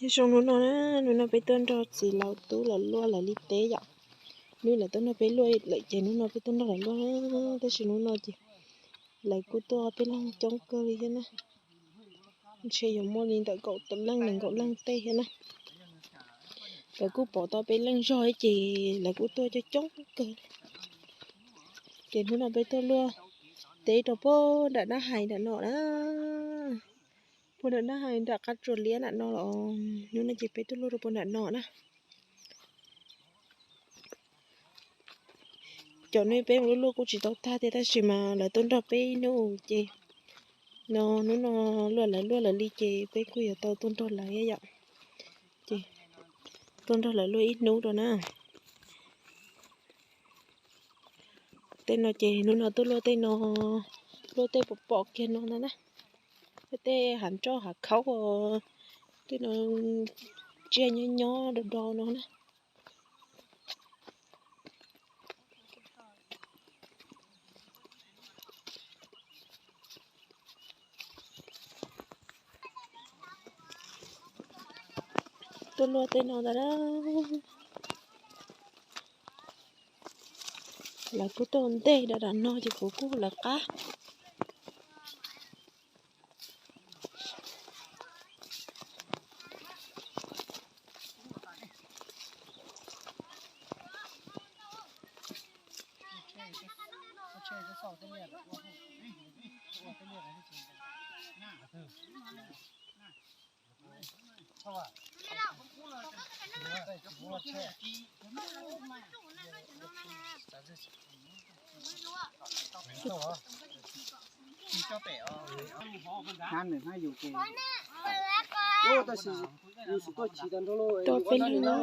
Nyob zoo hnub no na, hnub no peb tuaj nrog txiv laus tub lawv luaj lawv li teb yom. Hnub lawv tuaj nrog peb luaj lawm ces hnub no peb tuaj nrog lawv luaj na, tab sis hnub no ces lawv kuj tuaj peb leeg coob kawg li thiab na. Ntshe yuav muaj li ntawm kaum tawm leej nees nkaum leej tej thiab na. Lawv kuj pom tau peb leej zog ces lawv kuj tuaj coob coob kawg. Ces hnub no peb tuaj luaj teb rau puag nram Nab Hais nram no na. Puag nram Nab Hais nram qab tsuas liab nram no los. Hnub no ces peb tuaj luaj rau puag nram no na. Cov no peb mus luaj luaj kuj tsis tau tag thiab tab sis mas lawv tuaj nrog peb ib hnub ces no hnub no luaj lawv luaj lawv li ces peb kuj yuav tau tuaj nrog lawv yom. Ces tuaj nrog lawv luaj ib hnub rau na. Tej no ces hnub no tuaj luaj tej no, luaj tej pom pom kiag no ntag na. Tej hav nroj hav khaub, tej no tsiaj nyob nyob do do no na. Tuaj luaj tej no ntag na. Lawv kuj tuaj ntej da dam no ces kuv kuj lawv qab. Tab sis yus xum tuaj chiv tag nrho lauj, peb leeg na.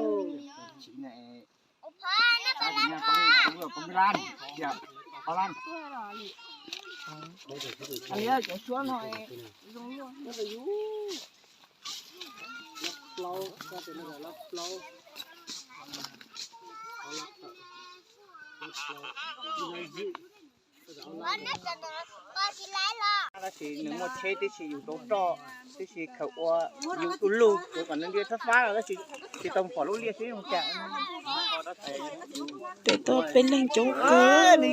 Tab sis nws muaj tsheb tib si yus rau roj, tib si khaws ua yus tus lug, yuav kom nws liaj txhab fab los tab sis tsis tau pom lub liaj xwb zoo cas. Peb tuaj peb leeg coob kawg.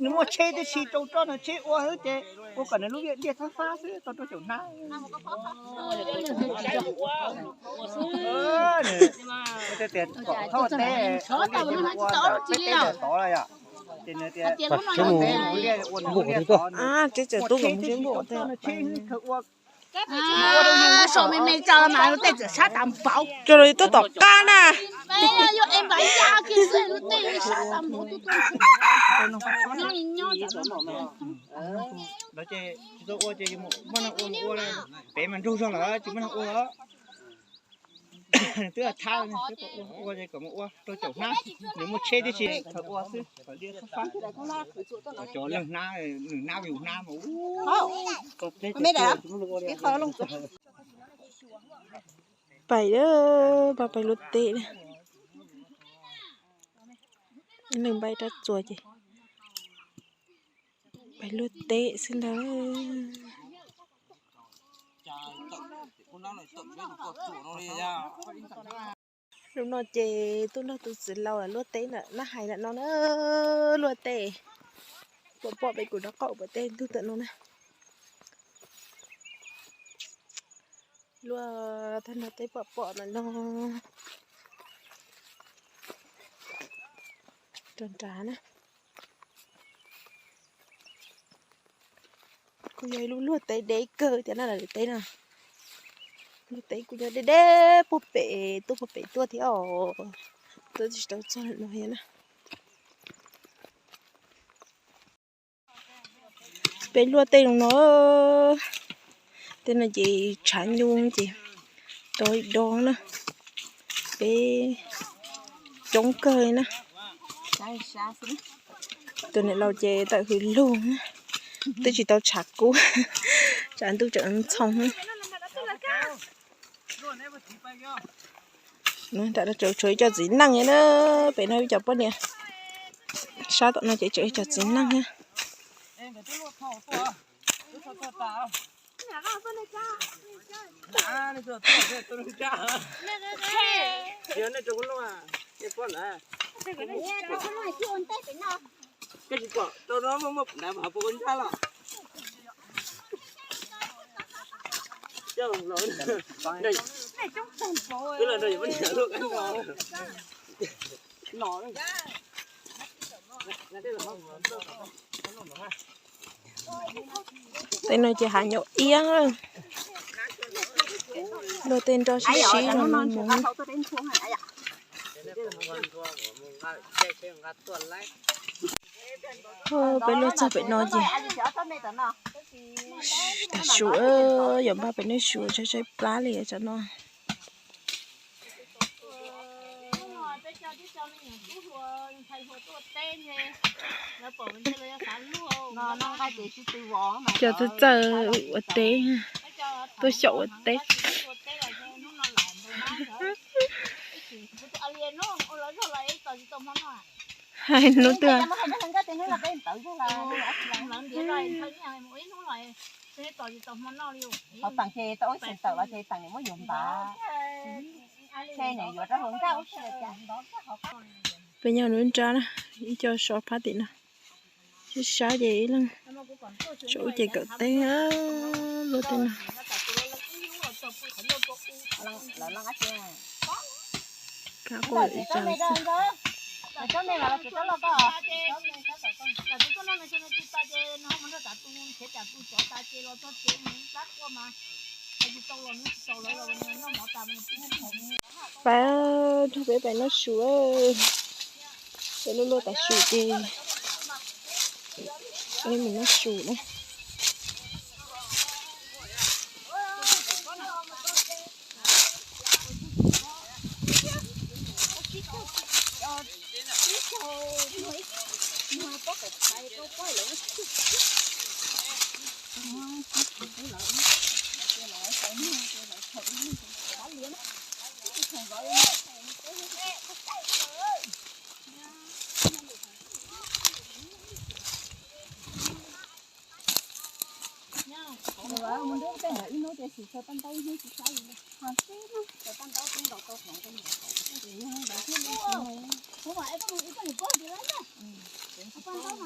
Nws muaj tsheb tib si rau roj no tsheb ua xwb ces ua kom nws lub liaj txhab fab xwb tau rau caum hnab. Tias kom thauj teb, ua liaj ces ua ntawm peb teb ntawm tod los yom. Ces nws tias ua liaj ua nws lub liaj tod, tsheb txawm tub kom tsheb npuaj teb. Sau me me tso mas tej txawm sab tas npaum. Tso los tuaj tom qab na. Tsis tau ua ces muaj neeg ua mus ua, pem mas nraug zog lawm tsis muaj neeg ua lawm. Nws twb thab, ua kom mus ua rau caum hnab, nws muaj tsheb tib si khaws ua xwb, kom liaj txhab fab. Cov leeg hnab, nws hnab yus hnab mas. Pais, pais luaj teb na. Neeg npaj rab txuas ces pais luaj teb xwb ntag. Hnub no ces tuaj nrog tus txiv laus luaj teb ntawm Nab Hais ntawm no na, luaj teb. Pom pom peb kuv rov qaum pom tej ntug ntawm no na. Luaj tag nrho teb pom pom ntawm no rau nrad na. Kuj yog ib lub luaj teb deb kawg tiag na lawv teb no. Luaj teb kuj yog deb deb puag pem tuaj puag pem tuaj thiab os. Tuaj tsis tau txog no thiab na. Peb luaj tej no, tej no ces tshav nyob ces tau ib do na. Peb coob kawg na. Tus niam laus ces tawm hws lug na, twb tsis tau tshav kub, tshav ntuj tseem ntxhoo. Nram no tseem tshuav ib co txiv neej na, pem no ib co poj niam, sab tom no ces tseem ib co txiv neej na. Tej no ces hav nyuam iab, luag tej nroj sib sib no no mus. Peb luaj txog pem no ces tag su, yuav npaj pem no su tshaib tshaib plab li tsam no. Cov txawj txawj ua teb, tuaj xyaum ua teb. Hais hnub twg? Peb nyob lub nrab na, ib co so phab tim no. Sib sab ces ib leeg, saum ub ces kawm teb, luaj tej no. Kab quaj ib tsa xwb. Pab nrog peb pem noj su, peb luaj luaj tav su ces peb mus noj su na.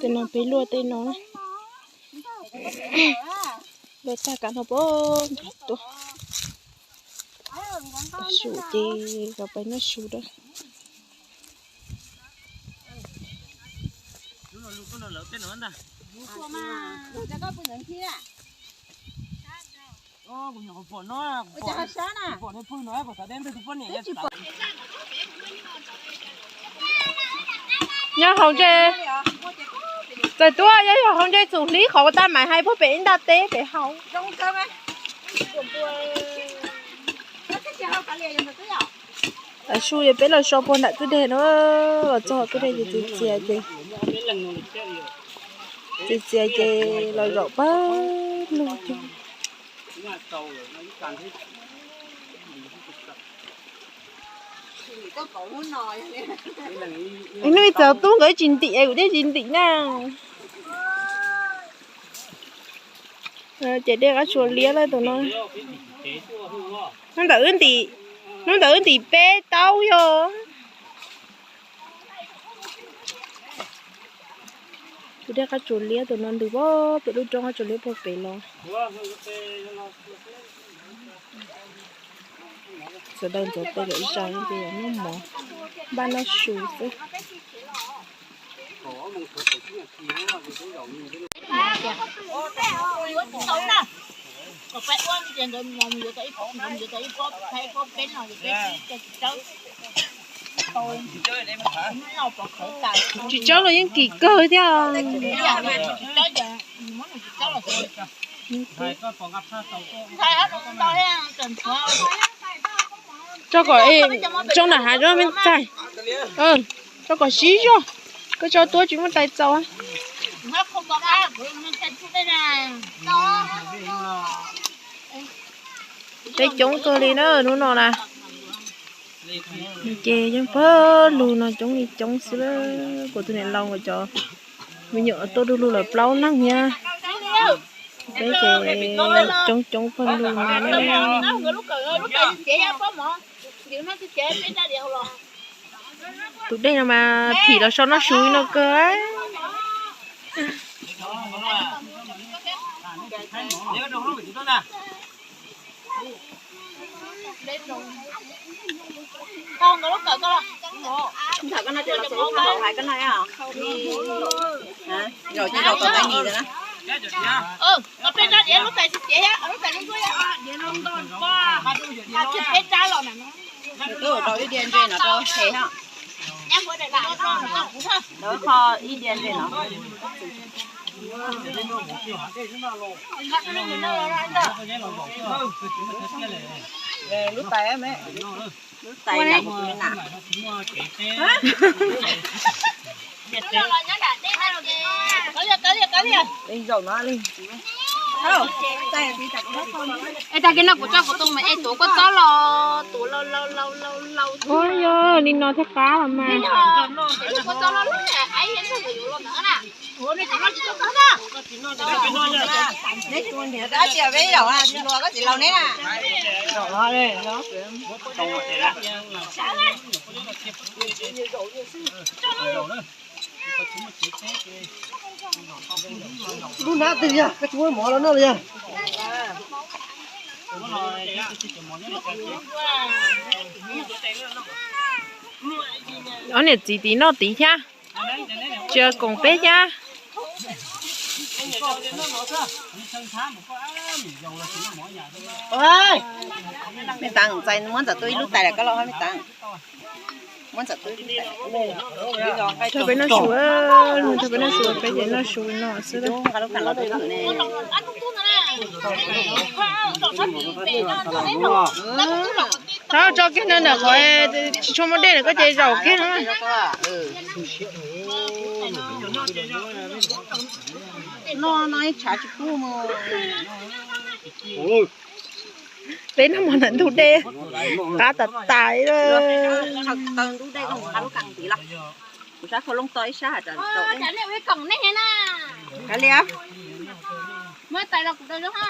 Tej no peb luaj tej no na. Luaj tag kab no pab nrog tuaj. Tav su ces kom peb noj su da. Nyob hauv ntses, txawm tuaj yog hauv ntses txum hli qhov ua tag mas hais puag pem ib nta teb pem hauv. Tav su ces peb los so puag nram kwj deg no, los txog kwj deg ces txias txias ces, txias txias ces los zaum pab lug. Hnub ib txog tub nkawd tsis ntim, kuv thiaj tsis ntim na. Ces dej qab tsuas liab lawm tus no. Hnub ntawd wb ntim, hnub ntawd wb ntim peb taub yog. Tus dej qab tsuas liab tus no ntws pem lub roob qab tsuas liab puag pem los. Sawv daws ntxuav tes lawm zais ces noj mov, npaj noj su xwb. Tsis tsaub los yeej kim kawg thiab. Tso kom, tso nram hav tso me ntxhais. Tso kom siv zog, koj tso tuaj tsis muaj tais txaus. Peb coob kawg li na hnub no na. Ces yeej pawg lug no coob li coob xwb. Kuv tus niam laus nkawd cov me nyuam tuaj du lug lawm plaub leeg thiab. Peb ces coob coob pawg lug no na. Tus dej no mas thim los so noj su no kawg. Rau ib diav ntses no rau he ha. Lawv kho ib diav ntses no. Lub tais, lub tais na. Zaum no li. Es tag kis no kuv tso kuv tus mas es tuav kua txob los tuav laus laus laus laus. Ua yog li no thiaj qab los mas. Tuav kua txob los lub es ai yog ntawd yuav los ntawd na. Neb tsis ua nrhiav dab tsi peb zaum tsis luag koj txiv laus neb na. Lub hnab twg yog koj tsis muab mov los noj los yog? Ob niam txiv tid noj tid thiab, tsis koom peb thiab. Me Tav, txais muab ntxawm tuaj ib lub tais lawm koj los me Tav. Muab ntxawm tuaj ib lub tais. Rau peb noj su, rau peb noj su, peb ces noj su no xwb. Thov tso kiag no ntawm qhov tsis tshua muaj dej na koj ces zaum kiag no. No no ib tshav tsis pub mus. Peb noj mov ntawm ntug dej, qab tas tas. Taw ntug dej koj mus qab lub kas ntxiv los. Kuv sab khau looj to ib sab has tas. Kav liam. Muab tais los kuv rau zoo ha.